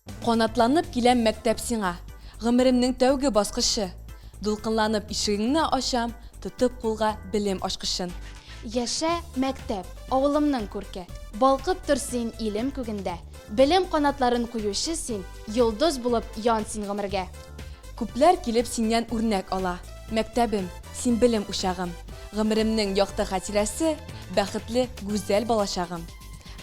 Канатланып киләм мәктәп сиңа, Гомеремнең тәүге баскычы. Дулкынланып ишегеңне ачам, Тотып кулга белем ачкычын. Яшә, мәктәп, авылымның күрке, Балкып тор син илем күгендә. Белем канатларын куючы син, Йолдыз булып ян син гомергә. Күпләр килеп синнән үрнәк ала, Мәктәбем, син белем учагым. Гомеремнең якты хатирәсе, Бәхетле, гүзәл балачагым.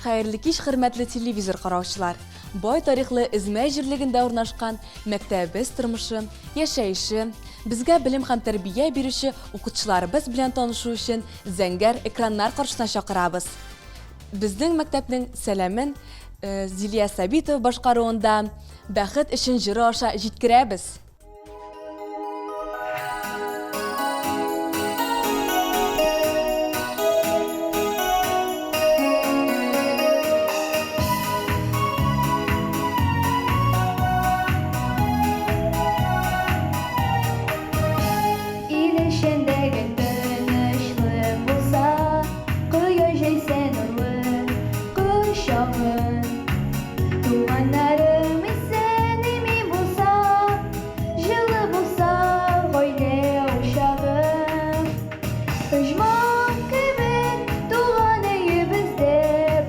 Хәерле кич, хөрмәтле телевизор караучылар! Бай тарихлы Эзмәй җирлегендә урнашкан мәктәбебез тормышы, яшәеше, безгә белем һәм тәрбия бирүче укытучыларыбыз белән танышу өчен зәңгәр экраннар каршысына чакырабыз. Безнең мәктәпнең сәламен э, Зилия Сабитова башкаруында Бәхет өчен җыры аша җиткерәбез. Ил эчендәге тынычлык булса, Кояш җәйсә нурлы кочагын. Туганнарым исән-имин булса, Җылы булса гаилә учагым. Оҗмах кебек туган өебездә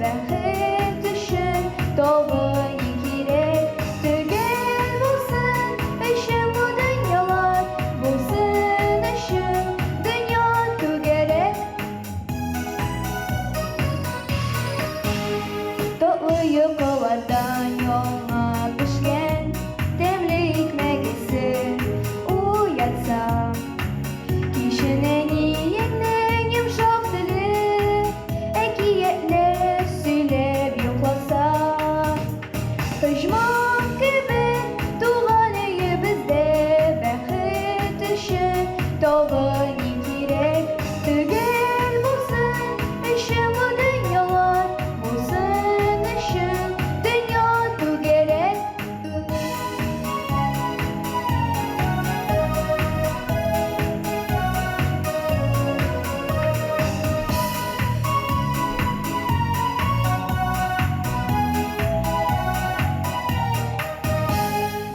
Бәхет өчен тагы ни кирәк? Төгәл булсын өчен бу дөньялар, Булсын өчен дөнья түгәрәк. Татлы йокылардан яңа пешкән тәмле икмәк исе уятса, Кичен әниеңнең йомшак теле әкиятләр сөйләп йоклатса. Оҗмах кебек туган өебездә бәхет өчен тагы ни кирәк? Төгәл булсын өчен бу дөньялар, булсын өчен дөнья түгәрәк.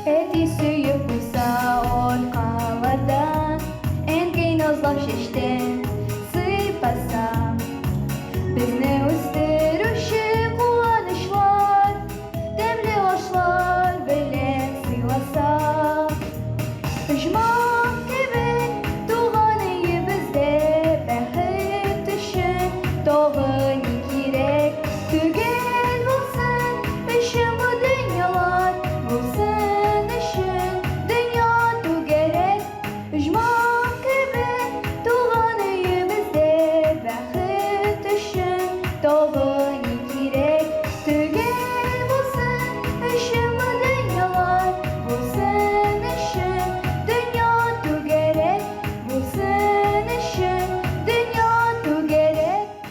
Әти сөеп куйса аркалардан, Әнкәй назлап чәчтән сыйпаса, Безне үстерүче куанычлар, Тәмле ашлар белән сыйласа. Оҗмах кебек туган өебездә Бәхет өчен тагы ни кирәк? Төгәл булсын өчен бу дөньялар, Булсын өчен дөнья түгәрәк. Оҗмах кебек туган өебездә Бәхет өчен тагы ни кирәк? Төгәл булсын өчен бу дөньялар, Булсын өчен дөнья түгәрәк, Булсын өчен дөнья түгәрәк.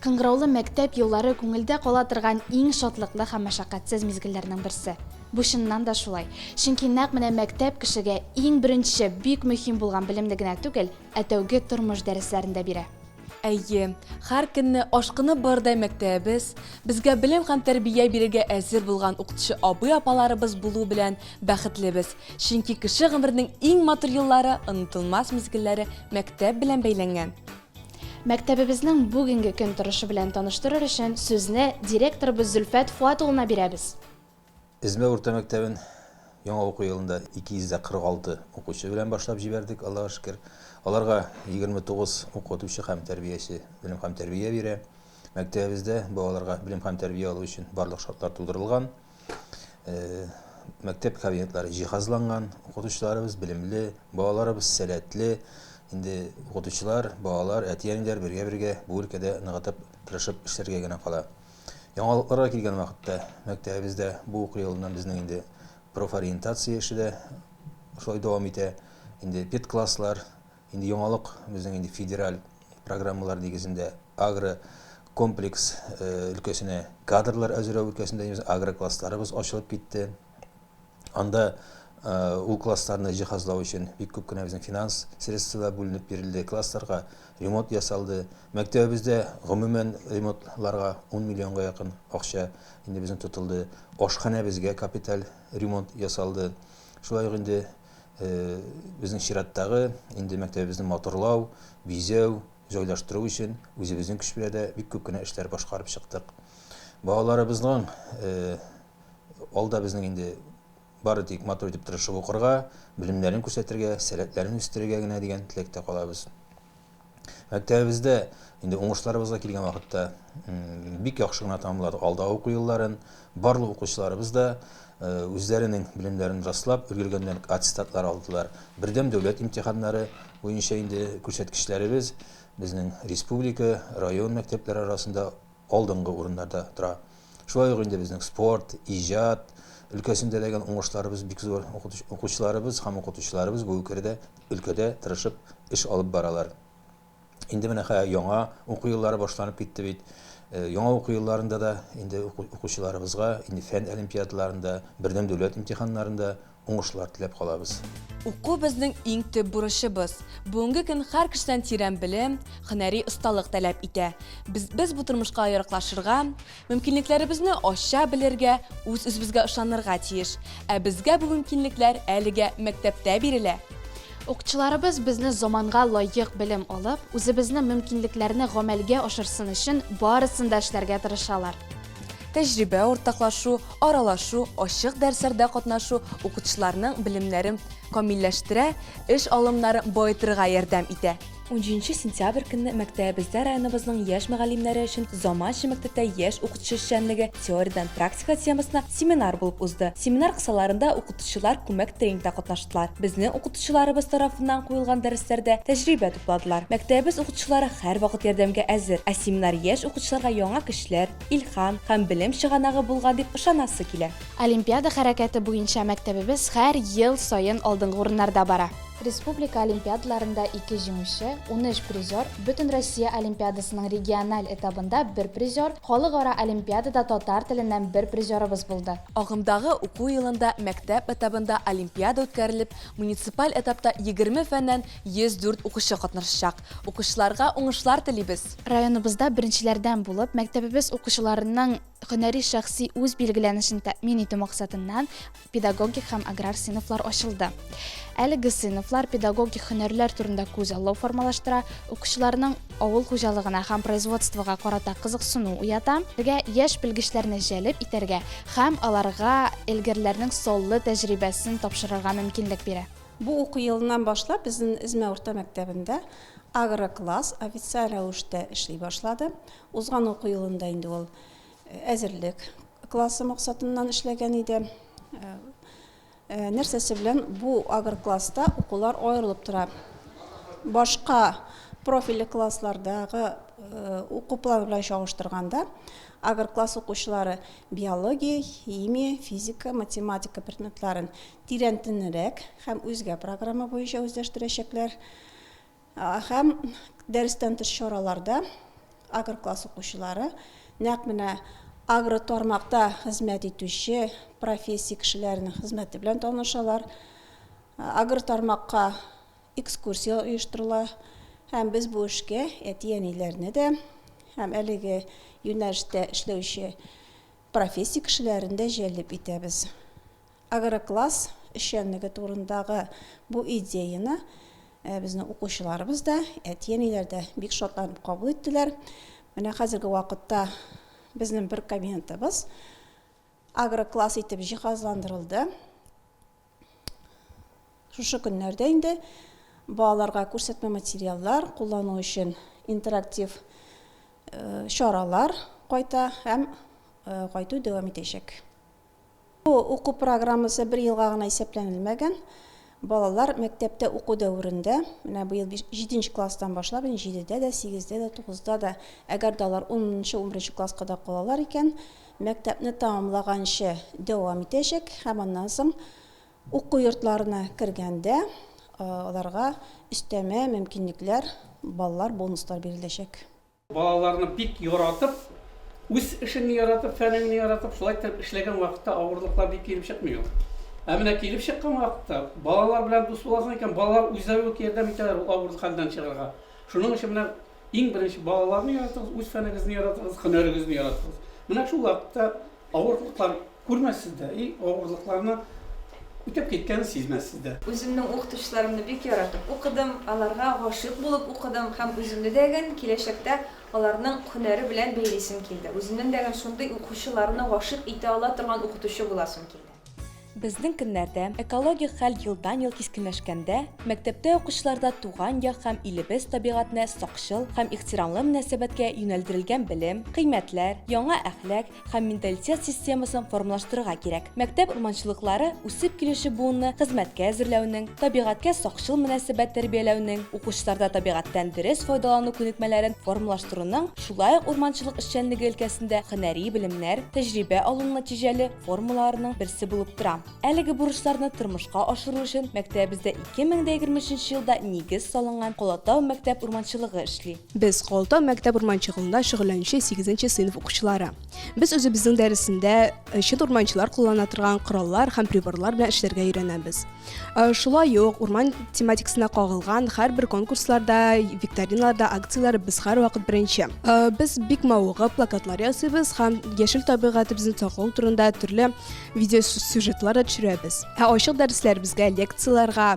Кыңгыраулы мәктәп еллары күңелдә кала торган иң шатлыклы һәм мәшәкатьсез мизгелләрнең берсе. Бу чыннан да шулай. Чөнки нәкъ менә мәктәп кешегә иң беренче, бик мөһим булган белемне генә түгел, ә тәүге тормыш дәресләрен дә бирә. Әйе, һәр көнне ашкынып барырдай мәктәбебез, безгә белем һәм тәрбия бирергә әзер булган укытучы абый-апаларыбыз булу белән бәхетлебез. Чөнки кеше гомеренең иң матур еллары, онытылмас мизгелләре мәктәп белән бәйләнгән. Мәктәбебезнең бүгенге көн торышы белән таныштырыр өчен сүзне директорыбыз Зөлфәт Фуат улына бирәбез. Эзмә урта мәктәбен яңа уку елында 246 укучы белән башлап җибәрдек, Аллага шөкер. Аларга 29 укытучы һәм тәрбияче белем һәм тәрбия бирә. Мәктәбебездә балаларга белем һәм тәрбия алу өчен барлык шартлар тудырылган. Мәктәп кабинетлары җиһазланган, укытучыларыбыз белемле, балаларыбыз сәләтле. Инде укытучылар, балалар, әти-әниләр бергә-бергә бу өлкәдә ныгытып, тырышып эшләргә генә кала. Яңалыкларга килгән вакытта мәктәбебездә бу уку елыннан безнең инде профориентация эше дә шулай дәвам итә. Инде педкласслар, Инде яңалык безнең инде федераль программалар нигезендә агро комплекс өлкәсенә кадрлар әзерләү өлкәсендә агроклассларыбыз ачылып китте. Анда Ул классларны җиһазлау өчен бик күп кенә безнең финанс средстволар бүленеп бирелде, классларга ремонт ясалды. Мәктәбебездә гомумән ремонтларга 10 миллионга якын акча инде безнең тотылды. Ашханәбезгә капиталь ремонт ясалды. Шулай ук инде безнең чираттагы инде мәктәбебезне матурлау, бизәү, җайлаштыру өчен үзебезнең көч белән дә бик күп кенә эшләр башкарып чыктык. Балаларыбызның алда безнең инде бары тик матур итеп тырышып укырга, белемнәрен күрсәтергә, сәләтләрен үстерергә генә дигән теләктә калабыз. Мәктәбебездә инде уңышларыбызга килгән вакытта бик яхшы гына тәмамладык алда уку елларын. Барлык укучыларыбыз да үзләренең белемнәрен раслап, өлгергәннән аттестатлар алдылар. Бердәм дәүләт имтиханнары буенча инде күрсәткечләребез безнең республика, район мәктәпләре арасында алдынгы урыннарда тора. Шулай ук инде безнең спорт, иҗат өлкәсендә дә уңышларыбыз бик зур. Укучыларыбыз һәм укытучыларыбыз бу өлкәдә, өлкәдә тырышып эш алып баралар. Инде менә хәзер яңа уку еллары башланып китте бит. Яңа уку елларында да инде укучыларыбызга инде фән олимпиадаларында, бердәм дәүләт имтиханнарында уңышлар теләп калабыз. Уку безнең иң төп бурычыбыз. Бүгенге көн һәр кешедән тирән белем, һөнәри осталык таләп итә. Без, без бу тормышка яраклашырга, мөмкинлекләребезне ача белергә, үз-үзебезгә ышанырга тиеш. Ә безгә бу мөмкинлекләр әлегә мәктәптә бирелә. Укучыларыбыз безне заманга лаек белем алып, үзебезнең мөмкинлекләрне гамәлгә ашырсын өчен барысын да эшләргә тырышалар. Тәҗрибә уртаклашу, аралашу, ачык дәресләрдә катнашу укытучыларның белемнәрен камилләштерә, эш алымнарын баетырга ярдәм итә. Унҗиденче сентябрь көнне мәктәбебездә районыбызның яшь мөгаллимнәре өчен Заманча мәктәптә яшь укытучы эшчәнлеге, теориядән практика темасына семинар булып узды. Семинар кысаларында укытучылар күмәк тренингта катнаштылар. Безнең укытучыларыбыз тарафыннан куелган дәресләрдә тәҗрибә тупладылар. Мәктәбебез укытучылары һәрвакыт ярдәмгә әзер, ә семинар яшь укытучыларга яңа көчләр, илһам һәм белем чыганагы булган дип ышанасы килә. Олимпиада хәрәкәте буенча мәктәбебез һәр ел саен алдынгы урыннарда бара. Республика олимпиадаларында ике җиңүче, 13 призер, Бөтенроссия олимпиадасының региональ этабында бер призер, Халыкара олимпиадада татар теленнән бер призерыбыз булды. Агымдагы уку елында мәктәп этабында олимпиада үткәрелеп, муниципаль этапта 20 фәннән 104 укучы катнашачак. Укучыларга уңышлар телибез! Районыбызда беренчеләрдән булып, мәктәбебез укучыларының һөнәри шәхси үз билгеләнешен тәэмин итү максатыннан педагогик һәм аграр сыйныфлар ачылды. Әлеге сыйныфлар педагогик һөнәрләр турында күзаллау формалаштыра, укучыларның авыл хуҗалыгына һәм производствога карата кызыксыну уята, бергә яшь белгечләрне җәлеп итәргә һәм аларга элгәрләрнең саллы тәҗрибәсен тапшырырга мөмкинлек бирә. Бу уку елыннан башлап безнең Эзмә урта мәктәбендә агрокласс официаль рәвештә эшли башлады. Узган уку елында инде ул әзерлек классы максатыннан эшләгән иде. Нәрсәсе белән бу агрокласста укулар аерылып тора? Башка профильле класслардагы уку планы белән чагыштырганда, агрокласс укучылары биология, химия, физика, математика предметларын тирәнтенрәк һәм үзгә программа буенча үзләштерәчәкләр. Һәм дәрестән тыш чараларда агрокласс укучылары нәкъ менә агротармакта хезмәт итүче профессия кешеләренең хезмәте белән танышалар. Агротармакка экскурсия оештырыла һәм без бу эшкә әти-әниләрне дә һәм әлеге юнәлештә эшләүче профессия кешеләрен дә җәлеп итәбез. Агрокласс эшчәнлеге турындагы бу идеяне безнең укучыларыбыз да, әти-әниләр дә бик шатланып кабул иттеләр. Менә хәзерге вакытта безнең бер кабинетыбыз агрокласс итеп җиһазландырылды. Шушы көннәрдә инде балаларга күрсәтмә материаллар куллану өчен интерактив чаралар кайта һәм кайту дәвам итәчәк. Бу уку программасы бер елга гына исәпләнелмәгән. Балалар мәктәптә уку дәверендә, менә быел җиденче класстан башлап, инде җидедә дә, сигездә дә, тугызда да, әгәр дә алар унынчы, унберенче класска да калалар икән, мәктәпне тәмамлаганчы дәвам итәчәк һәм аннан соң уку йортларына кергәндә аларга өстәмә мөмкинлекләр, баллар, бонуслар биреләчәк. Балаларны бик яратып, үз эшеңне яратып, фәнеңне яратып, шулай итеп эшләгән вакытта авырлыклар бик килеп чыкмый ул. Ә менә килеп чыккан вакытта балалар белән дус буласың икән, балалар үзләре үк ярдәм итәләр ул авыр хәлдән чыгарга. Шуның өчен менә иң беренче балаларны яратыгыз, үз фәнегезне яратыгыз, һөнәрегезне яратыгыз. Менә шул вакытта авырлыклар күрмәссез дә, и авырлыкларны үтеп киткәнен сизмәссез дә. Үземнең укытучыларымны бик яратып укыдым, аларга гашыйк булып укыдым һәм үземне дә ген киләчәктә аларның һөнәре белән бәйлисем килде. Үземнең дә ген шундый укучыларны гашыйк итә ала торган укытучы буласым килде. Безнең көннәрдә, экологик хәл елдан-ел кискенләшкәндә, мәктәптә укучыларда туган як һәм илебез табигатенә сакчыл һәм ихтирамлы мөнәсәбәткә юнәлдерелгән белем, кыйммәтләр, яңа әхлак һәм менталитет системасын формалаштырырга кирәк. Мәктәп урманчылыклары үсеп килүче буынны хезмәткә әзерләүнең, табигатькә сакчыл мөнәсәбәт тәрбияләүнең, укучыларда табигатьтән дөрес файдалану күнекмәләрен формалаштыруның, шулай ук урманчылык эшчәнлеге өлкәсендә һөнәри белемнәр, тәҗрибә алуның нәтиҗәле формаларының берсе булып тора. Әлеге бурычларны тормышка ашыру өчен мәктәбебездә 2023 елда нигез салынган Калатау мәктәп урманчылыгы эшли. Без, Калатау мәктәп урманчылыгында шөгыльләнүче сигезенче сыйныф укучылары. Без үзебезнең дәресендә чын урманчылар куллана торган кораллар һәм приборлар белән эшләргә өйрәнәбез. Шулай ук урман тематикасына кагылган һәрбер конкурсларда, викториналарда, акцияләрдә без һәрвакыт беренче. Без бик мавыгып плакатлар ясыйбыз һәм яшел табигатебезне саклау турында төрле видеосюжетлар да төшерәбез. Ә ачык дәресләребезгә, лекцияләргә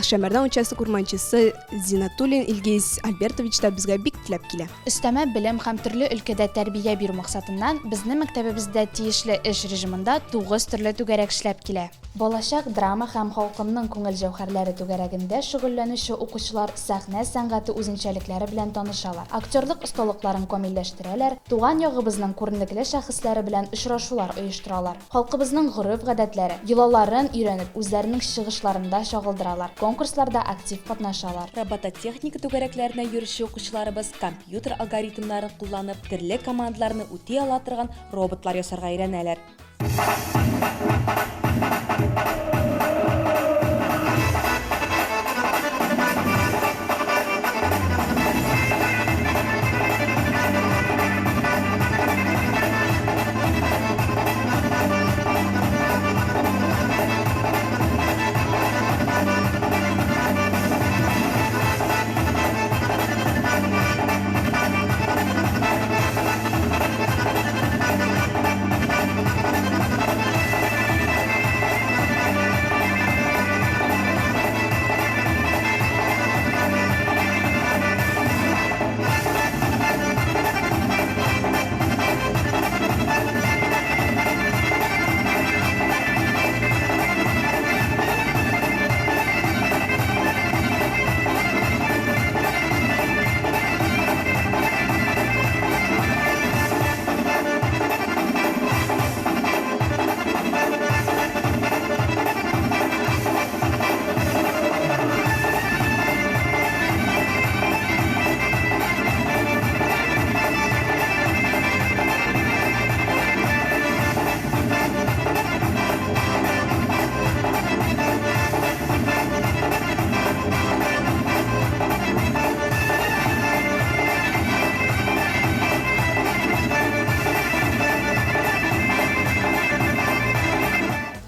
Шәмәрдән участок урманчысы Зинатуллин Илгиз Альбертович та безгә бик теләп килә. Өстәмә белем һәм төрле өлкәдә тәрбия бирү максатыннан безнең мәктәбебездә тиешле эш режимында тугыз төрле түгәрәк эшләп килә. Балачак драма һәм Халкымның күңел җәүһәрләре түгәрәгендә шөгыльләнүче укучылар сәхнә сәнгате үзенчәлекләре белән танышалар, актерлык осталыкларын камилләштерәләр, туган ягыбызның күренекле шәхесләре белән очрашулар оештыралар, халкыбызның гореф-гадәтләре, йолаларын өйрәнеп, үзләренең чыгышларында чагылдыралар, конкурсларда актив катнашалар. Робототехника түгәрәкләренә йөрүче укучыларыбыз компьютер алгоритмнарын кулланып, төрле командаларны үти ала торган роботлар ясарга өйрәнәләр.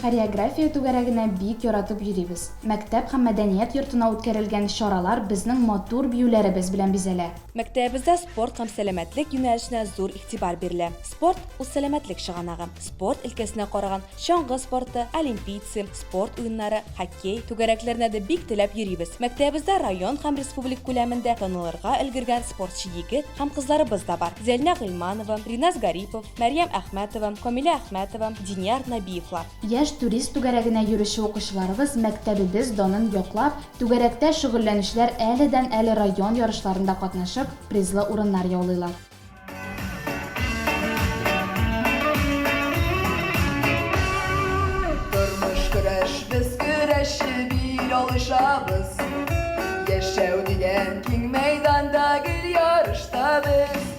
Хореография түгәрәгенә бик яратып йөрибез. Мәктәп һәм мәдәният йортына үткәрелгән чаралар безнең матур биюләребез белән бизәлә. Мәктәбебездә спорт һәм сәламәтлек юнәлешенә зур игътибар бирелә. Спорт, ул сәламәтлек чыганагы. Спорт өлкәсенә караган чаңгы спорты, олимпийцы, спорт уеннары, хоккей түгәрәкләренә дә бик теләп йөрибез. Мәктәбебездә район һәм республика күләмендә танылырга өлгергән спортчы егет һәм кызларыбыз да бар. Зәлинә Гыйльманова, Риназ Гарипов, Мәрьям Әхмәтова, Камилә Әхмәтова, Динияр Нәбиевлар. Яшь турист түгәрәгенә йөрүче укучыларыбыз мәктәбебез данын яклап, түгәрәктә шөгыльләнүчеләр әледән-әле район ярышларында катнашып, призлы урыннар яулыйлар. Тормыш көрәш, без көрәшче бил алышабыз. Яшәү дигән киң мәйданда гел ярышта без.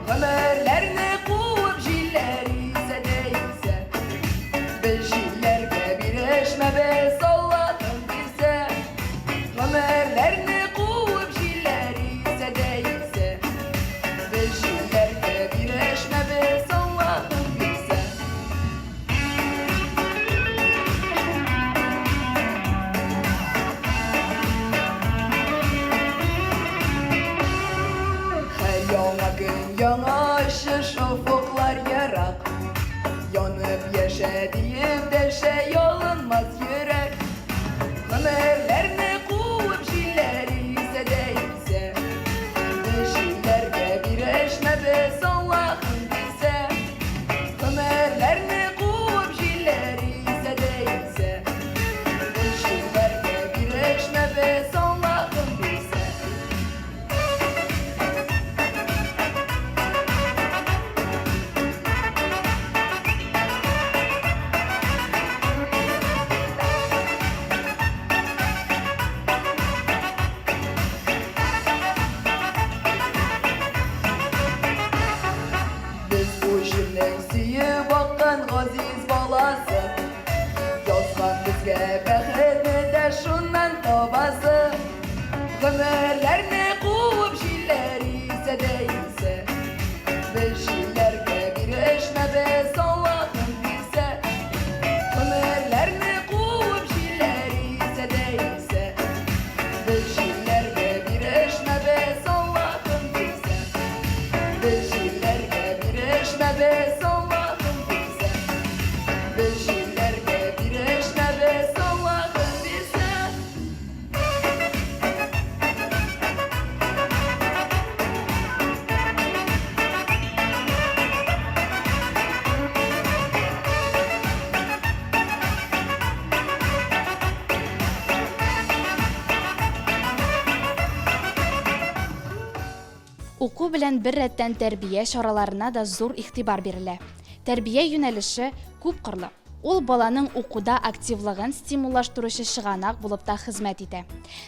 Гомерләрне куып җилләр исә дә исә. Без җилләргә бирешмәбез, Аллаһым бирсә. Гомерләрне куып җилләр исә дә исә. Без җилләргә бирешмәбез, Аллаһым бирсә. ачыш, офыклар ерак. Янып яшә диеп дәшә ялынмас йөрәк. Гомерләрне куып җилләр исә дә исә. Без җилләргә бирешмәбез, Аллаһым бирсә. Гомерләрне куып җилләр исә дә исә. Без җилләргә бирешмәбез, Аллаһым бирсә. Без бу җирнең сөеп аккан газиз баласы. Язган безгә бәхетне дә шуннан табасы. Гомерләрне куып җилләр исә дә исә. Без җилләргә бирешмәбез, Аллаһым бирсә. Гомерләрне куып җилләр исә дә исә. Без җилләргә бирешмәбез, Аллаһым бирсә. Без җилләргә бирешмәбез, Аллаһым бирсә. Без җилләргә бирешмәбез, Аллаһым бирсә. Уку белән бер рәттән тәрбия чараларына да зур игътибар бирелә. Тәрбия юнәлеше күпкырлы. Ул баланың укуда активлыгын стимуллаштыручы чыганак булып та хезмәт итә.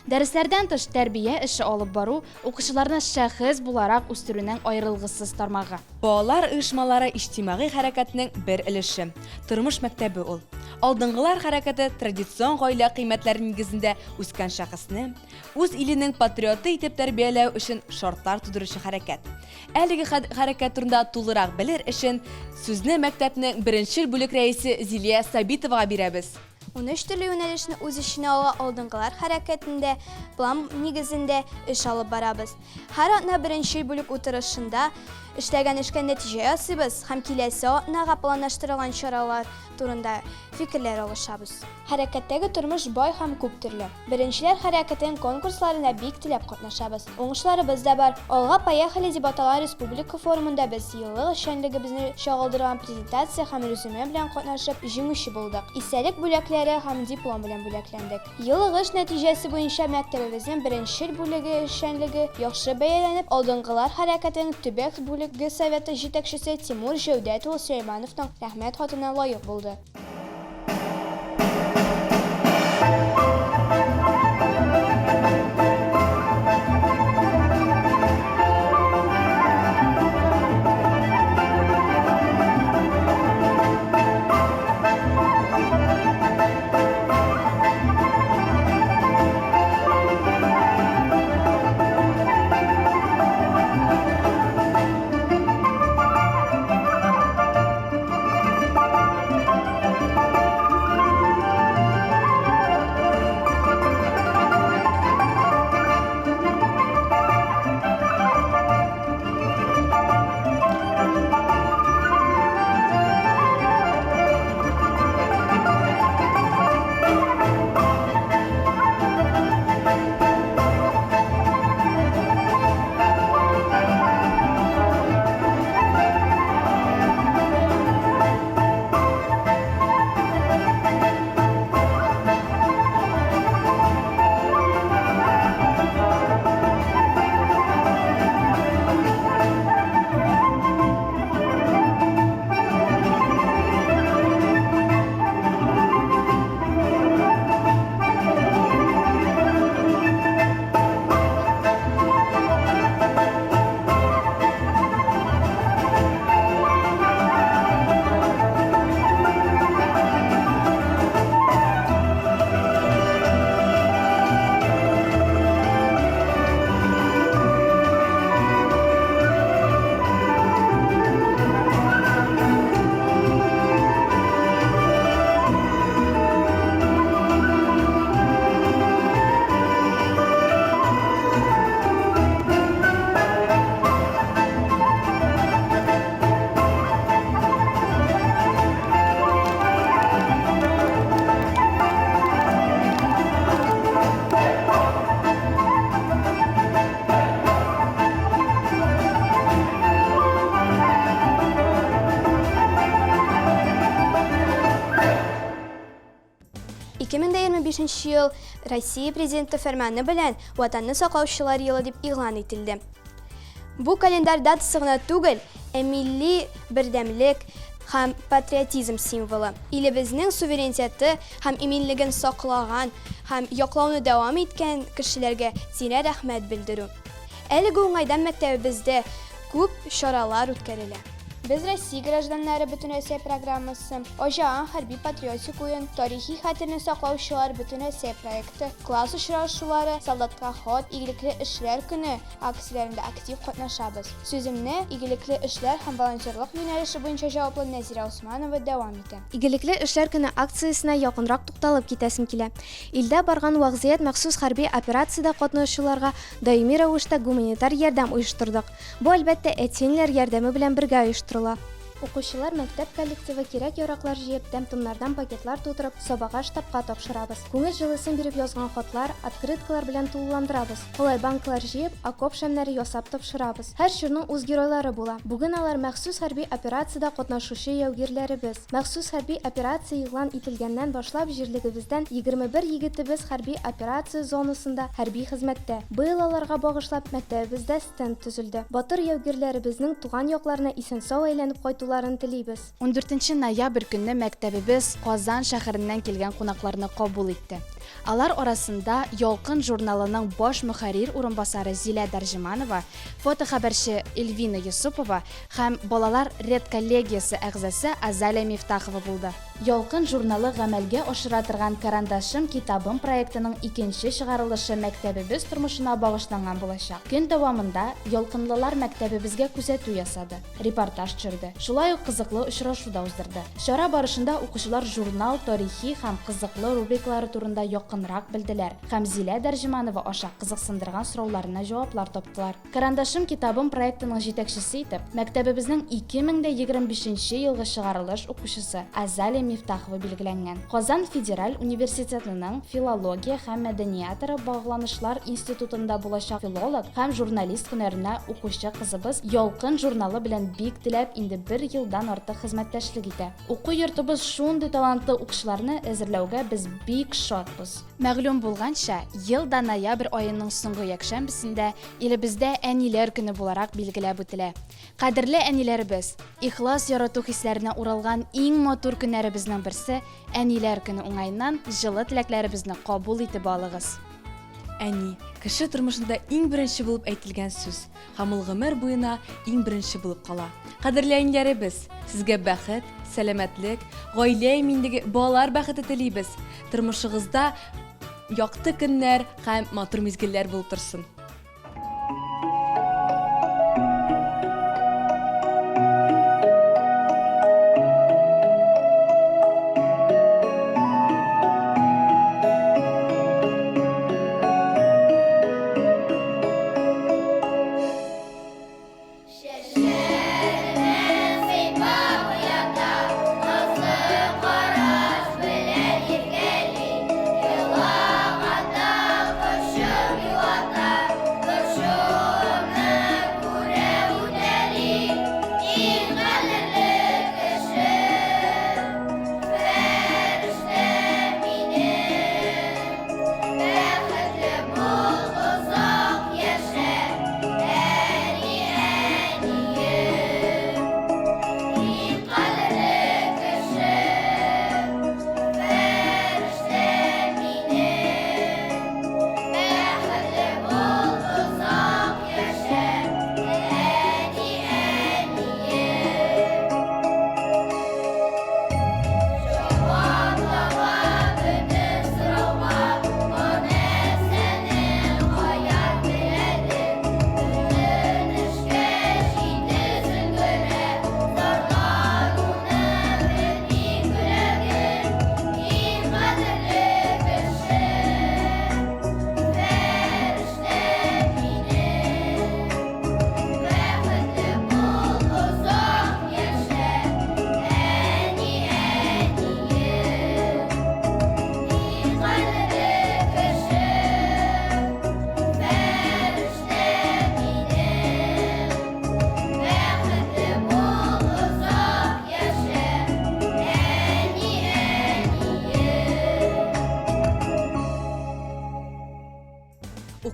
Дәресләрдән тыш тәрбия эше алып бару укучыларны шәхес буларак үстерүнең аерылгысыз тармагы. Балалар оешмалары иҗтимагый хәрәкәтнең бер өлеше. Тормыш мәктәбе ул. Алдынгылар хәрәкәте традицион гаилә кыйммәтләре нигезендә үскән шәхесне үз иленең патриоты итеп тәрбияләү өчен шартлар тудыручы хәрәкәт. Әлеге хәрәкәт турында тулырак белер өчен сүзне мәктәпнең беренчел бүлек рәисе Зилия Сабитовага бирәбез. 13 төрле юнәлешне үз эченә ала Алдынгылар хәрәкәтендә план нигезендә эш алып барабыз. Һәр атна беренчел бүлек утырышында эшләгән эшкә нәтиҗә ясыйбыз һәм киләсе атнага планлаштырылган чаралар турында фикерләр алышабыз. Хәрәкәттәге тормыш бай һәм күп төрле. Беренчеләр хәрәкәтенең конкурсларында бик теләп катнашабыз. Уңышларыбыз да бар. Алга поехали дип аталган республика форумында без еллык эшчәнлегебезне чагылдырган презентация һәм резюме белән катнашып, җиңүче булдык. Истәлек бүләкләре һәм диплом белән бүләкләндек. Еллык эш нәтиҗәсе буенча мәктәбебезнең беренчел бүлеге эшчәнлеге яхшы бәяләнеп, Алдынгылар хәрәкәтенең төбәк бүлеге советы җитәкчесе Тимур Җәүдәт улы Сөләймановның Рәхмәт хатына лаек булды. 2025 ел Россия Президенты фәрманы белән Ватанны саклаучылар елы дип игълан ителде. Бу календарь датасы гына түгел, ә милли бердәмлек һәм патриотизм символы. Илебезнең суверенитеты һәм иминлеген саклаган һәм яклауны дәвам иткән кешеләргә тирән рәхмәт белдерү. Әлеге уңайдан мәктәбебездә күп чаралар үткәрелә. Без Россия гражданнары Бөтенрәсәй программасы, Аҗаган хәрби-патриотик уен, Тарихи хәтерне саклаучылар Бөтенрәсәй проекты, класс очрашулары, Солдатка хат, Игелекле эшләр көне акцияләрендә актив катнашабыз. Сүземне Игелекле эшләр һәм волонтерлык юнәлеше буенча җаваплы Нәзирә Усманова дәвам итә. Игелекле эшләр көне акциясенә якынрак тукталып китәсем килә. Илдә барган вәгъзият махсус хәрби операциядә катнашучыларга даими рәвештә гуманитар ярдәм оештырдык. Бу, әлбәттә, әти-әниләр ярдәме белән бергә оештырыла. Укучылар, мәктәп коллективы кирәк-яраклар җыеп, тәм-томнардан пакетлар тутырып, Сабага штабка тапшырабыз. Күңел җылысын биреп язган хатлар, открыткалар белән тулыландырабыз. Калай банкалар җыеп, окоп шәмнәре ясап тапшырабыз. Һәр чорның үз геройлары була. Бүген алар махсус хәрби операциядә катнашучы яугирләребез. Махсус хәрби операция игълан ителгәннән башлап җирлегебездән 21 егетебез хәрби операция зонасында хәрби хезмәттә. Быел аларга багышлап мәктәбебездә стенд төзелде. Батыр яугирләребезнең туган якларына исән-сау әйләнеп кайтуларын телибез. Ундүртенче ноябрь көнне мәктәбебез Казан шәһәреннән килгән кунакларны кабул итте. Алар арасында Ялкын журналының баш мөхәррир урынбасары Зилә Дәрҗеманова, фотохәбәрче Эльвина Йосыпова һәм балалар редколлегиясе әгъзасы Азалия Мифтахова булды. Ялкын журналы гамәлгә ашыра торган Карандашым, китабым проектының икенче чыгарылышы мәктәбебез тормышына багышланган булачак. Көн дәвамында ялкынлылар мәктәбебезгә күзәтү ясады, репортаж төшерде, шулай ук кызыклы очрашу да уздырды. Чара барышында укучылар журнал тарихи һәм кызыклы рубрикалары турында якынрак белделәр һәм Зилә Дәрҗеманова аша кызыксындырган сорауларына җаваплар таптылар. Карандашым китабым проектының җитәкчесе итеп, мәктәбебезнең 2025 нче елгы чыгарылыш укучысы Азалия Мифтахова билгеләнгән. Казан федераль университетының филология һәм мәдәниятара багланышлар институтында булачак филолог һәм журналист һөнәренә укучы кызыбыз Ялкын журналы белән бик теләп инде бер елдан артык хезмәттәшлек итә. Уку йортыбыз шундый талантлы укучыларны әзерләүгә без бик шатбыз. Мәгълүм булганча, ел да ноябрь аеның соңгы якшәмбесендә илебездә Әниләр көне буларак билгеләп үтелә. Кадерле әниләребез, ихлас ярату хисләренә уралган иң матур көннәребезнең берсе, Әниләр көне уңаеннан җылы теләкләребезне кабул итеп алыгыз. Әни, кеше тормышында иң беренче булып әйтелгән сүз. Һәм ул гомер буена иң беренче булып кала. Кадерле әниләребез, сезгә бәхет, сәламәтлек, гаилә иминлеге, балалар бәхете телибез. Тормышыгызда якты көннәр һәм матур мизгелләр булып торсын.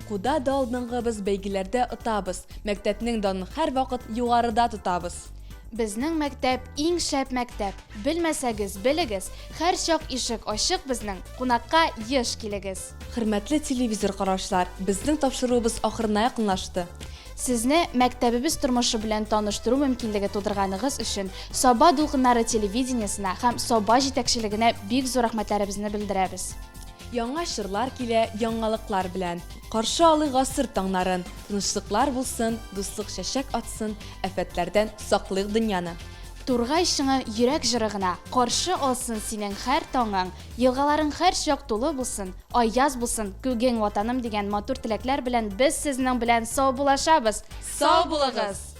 Укуда да алдынгыбыз, бәйгеләрдә отабыз. Мәктәпнең данын һәрвакыт югарыда тотабыз. Безнең мәктәп иң шәп мәктәп. Белмәсәгез, белегез, һәрчак ишек ачык безнең, кунакка еш килегез. Хөрмәтле телевизор караучылар, безнең тапшыруыбыз ахырына якынлашты. Сезне мәктәбебез тормышы белән таныштыру мөмкинлеге тудырганыгыз өчен Саба дулкыннары телевидениесенә һәм Саба җитәкчелегенә бик зур рәхмәтләребезне белдерәбез. Яңа чорлар килә яңалыклар белән. Каршы алыйк гасыр таңнарын. Тынычлыклар булсын, дуслык чәчәк атсын, афәтләрдән саклыйк дөньяны. Тургай чыңы йөрәк җыры гына Каршы алсын синең һәр таңың, Елгаларың һәрчак тулы булсын, Аяз булсын күгең, Ватаным дигән матур теләкләр белән без сезнең белән саубуллашабыз. Сау булыгыз!